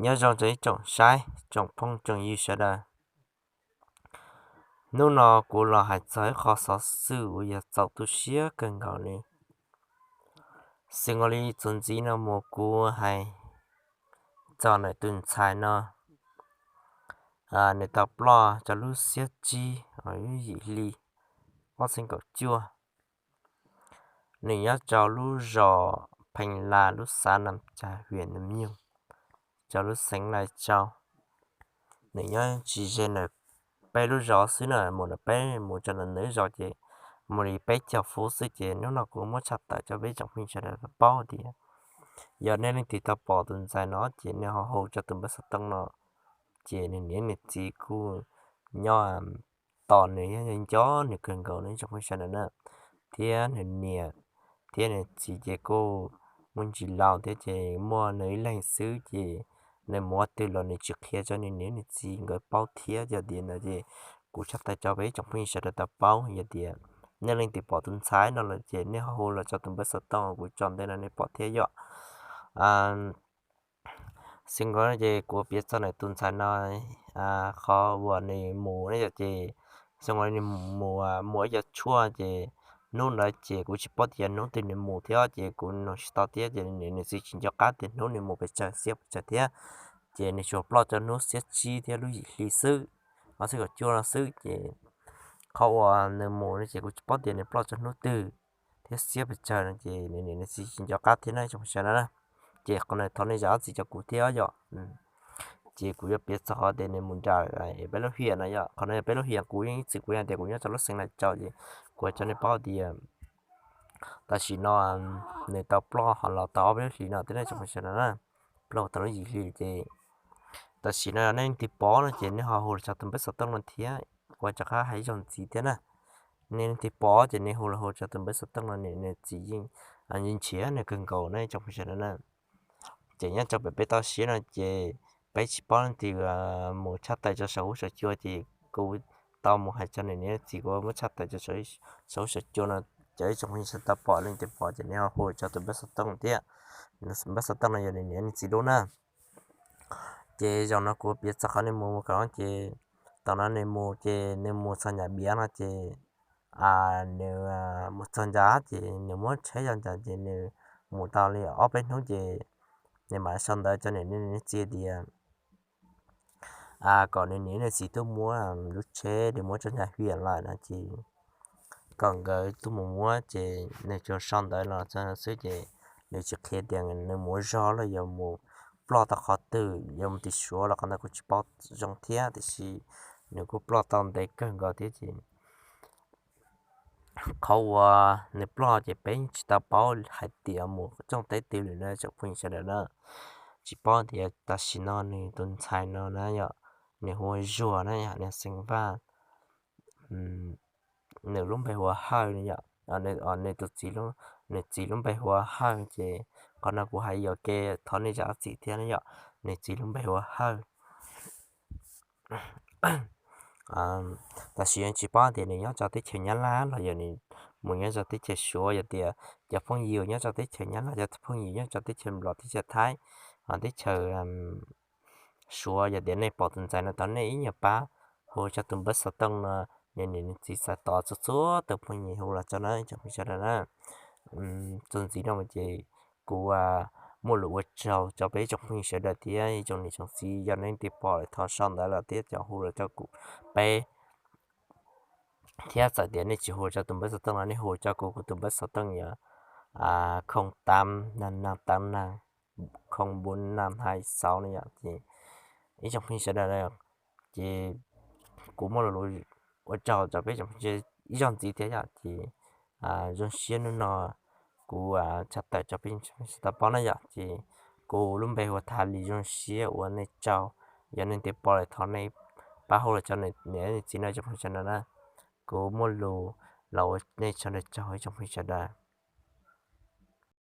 Nyob zoo rau ib tsoom saib, tsoom phooj tsoom ywg sawv daws. Hnub no kuv los hais txog ib qho xov xwm uas yog txaus tu siab kawg nkaus li. Xws nkaus li txuas ntxiv no mus kuv hais txog ntawm tus ntxhais no, nws tau ploj rau lub xiab tsib, lub yim hli ob txhiab kaum cuaj. Nws nyob rau lub zos Pheej Las, lub xav Nam Cas, hwm Nam Nyug, rau lub xeev Lais Tsau. Nws nyob tsis ze ntawm peb lub zos xwb na, mus ntawm peb mus rau ntawm nws lub zos ces mus li peb caug feeb xwb ces hnub no kuv muab tshaj tawm rau peb tsoom phooj ywg sawv daws tau paub tias yog nej leej twg tau pom tus ntxhais no ces nej ho hu rau tus npawb xov tooj no, ces nws niam nws txiv kuj nyob tos nws, nco nws kawg nkaus li tsoom phooj ywg sawv daws na, thiab nws niam thiab nws txiv ces kuj muaj ntsis laus thiab ces muaj nws ib leeg xwb ces nws mus qhov twg los nws tsis qhia rau nws niam nws txiv nkawd paub thiab. Yog tias ntawd ces kuv tshaj tawm rau peb tsoom phooj ywg sawv daws tau paub, yog tias nej leej twg pom tus ntxhais no lawm ces nej ho hu los rau tus npawb xov tooj kuv tso ntawm no nej pom thiab yom. Xws nkaus ces kuv piav txog ntawm tus ntxhais no, qhov uas nws mus ne yom ces xws nkaus nws mus, mus ib co tshuaj ces hnub ntawd ces kuv tsis paub tias hnub twg nws mus thiab ces kuv nug tsis tau thiab ces nws txiv tsis nco qab tias hnub nws mus pes tsawg xiab pes tsawg thiab, ces nws tsuas ploj rau hnub xiab tsib thiab lub yim hli xwb, ob txhiab kaum cuaj no xwb ces qhov uas nws mus no ces kuv tsis paub tias nws ploj rau hnub twg thiab xiab pes tsawg no ces nws niam nws txiv tsis nco qab thiab na tsoom phooj ywg sawv daws na. Ces qhov no thov nej zam txim rau kuv thiab yom. Ces kuv yuav piav txog qhov tias nws mus nram peb lub hiam no yom, qhov no yog peb lub hiam, kuv yeej ib txwm kuv yeej tias kuv nyob rau lub xeev Lais Tsau ces kuv hais rau nej paub tias tam sim no nws tau ploj ho los tau ob peb lub hlis no thiab na tsoom phooj ywg sawv daws na, ploj tau lub yim hli ces tam sim no nej leej twg pom no ces nej ho hu los rau tus npawb xov tooj no thiab, kuv rov qab hais ib zaug ntxiv thiab na. Nej leej twg pom ces nej hu los hu rau tus npawb xov tooj no, nws txiv yeej ntshiab nws kawg nkaus na tsoom phooj ywg sawv daws na. Ces nyob rau pem peb toj siab no ces peb tsis paub leej twg mus tshaj tawm rau saum huab saum cua ces kuv tau mus hais rau nws niam nws txiv, kuv muab tshaj tawm rau saum huab saum cua no, cov ib tsoom phooj ywg sawv daws tau pom leej twg pom ces nej ho hu rau tus npawb xov tooj thiab. Npawb xov tooj no yog nws niam nws txiv lub na. Ces zaum no kuv piav txog qhov nws mus mus kom ces tam no nws mus ces nws mus txog Nyaj Biav no ces nws mus txog nrad ces nws muab tsheb zog nrad ces nws mus tau li ob peb hnub ces nws mam sau ntawv rau nws niam nws txiv tias kom nws niam nws txiv tuaj muab lub tsheb nws muab tso ntag hiam lawm no ces kom nkawd tuaj mus muab ces nws tsuas sau ntawv los xwb ces nws tsis qhia tias nws mus ua zog los yog mus ploj tau qhov twg, yog mus tim Suav los qhov ntawd kuv tsis paub zoo thiab tiam sis nws kuj ploj tau ntev kawg nkaus thiab ces qhov uas nws ploj ces peb tsis tau paub hais tias mus rooj teb twg lawm na tsoom phooj ywg sawv daws na. Tsis paub tias tam sim no nws tus ntxhais no na yom, nws hu ua Zuag na yom, nws xeem Vaj, nws lub npe hu ua Hawj yom, nws tus txiv, nws txiv lub npe hu ua Hawj ces qhov no kuv hais yuam kev thov nej zam txim thiab na yom, nws txiv lub npe hu ua Hawj. Tam sim no tsis paub tias nws nyob rau teb chaws Nyab Laj los yog nws mus nyob rau teb chaws Suav, yog tias cov phooj ywg nyob rau teb chaws Nyab Laj, cov phooj ywg nyob rau teb chaws Nplog, teb chaws Thaib, teb chaws Suav, yog tias nej pom tus ntxhais no thov nej ib nyuag pab hu rau tus npawb xov tooj no, nws niam nws txiv xav tau txhua txhua tus phooj ywg hu los rau na tsoom phooj ywg sawv daws na. Txuas ntxiv no ces kuv muaj lus ua tsaug rau peb tsoom phooj ywg sawv daws thiab ib tsoom niam tsoom txiv, yog nej leej twg pom lawm thov sau ntawv los thiab cov hu los rau kuv peb. Thiab txawm tias nej tsis hu rau tus npawb xov tooj no nej hu rau kuv, kuv tus npawb xov tooj yog không tám năm năm tám năm không bốn năm hai sáu no yom. Ces ib tsoom phooj ywg sawv daws, ces kuv muaj lus ua tsaug rau peb tsoom phooj ywg ib zaug ntxiv thiab yom. Ces zoo siab hnub no kuv tshaj tawm rau peb tsoom phooj ywg sawv daws paub na yom. Ces kuv lub npe hu ua Thaj Lis, zoo siab ua nej tsaug, yog nej leej twg pom lawm thov nej pab hu los rau nws niam nws txiv no tsoom phooj ywg sawv daws na. Kuv muaj lus los ua nej sawv daws tsaug ib tsoom phooj ywg sawv daws.